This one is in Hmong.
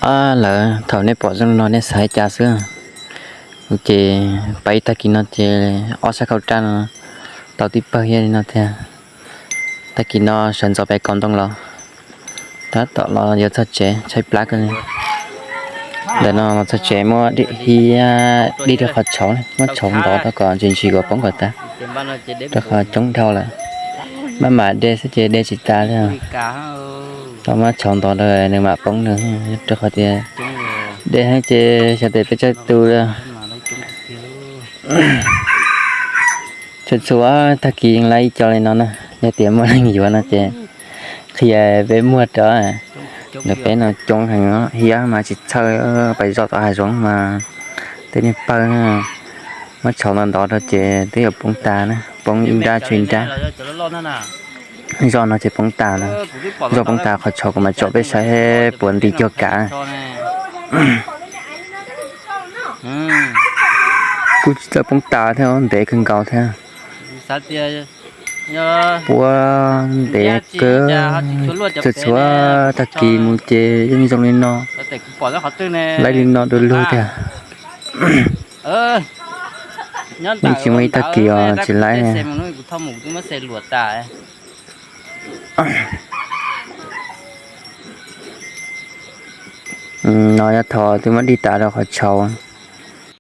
Lawv thaum nej pom zoo li no nej xav li cas xwb? Ces pais ib tag kis no ces ob sab khau raj no tau tib pawg li no thiab. Tag kis no sawv ntxov pem kaus ntoo los tab tom los yuav txog tsev tshaib plab kawg li. Ntawm no los txog tsev muab dim hiab dim rau qhov tshauv, muab tshauv ntov rau kom ntsis ntsis kom poob kom tas, rau qhov coob dhau lawm. Maj mam de xwb ces de tsis tas li. Tau muab tshauv ntov rau nws mam poob nws, rau qhov tias de heev ces xyov tes peb tsawg tus li. Txhua txhua tag kis yeej laib ib co li no na, yog tias muaj neeg yuav no ces qhia peb muag rau. Ntawm peb no coob heev, hiab mas tsis txhawj, pais zoj tom hav zoov mas tej niag pawg muab tshauv ntov ntov rau ces twb yuav poob tas na, poob ib nrab tshuav ib nrab. Zoj no ces poob tas na, zoj poob tas qhov tshauv kuv mam tsom peb saib puas nti cuag kav. Kuj tsis txawj poob tas thiab, ntev kawg nkaus thiab. Puab ntev kawg, txhua txhua tag kis mus ces yeej zoo li no, laib li no du lug tiag. Yeej tsis muaj ib tag kis os tsis laib. No yog thaum twb muab dim tas rau qhov tshauv.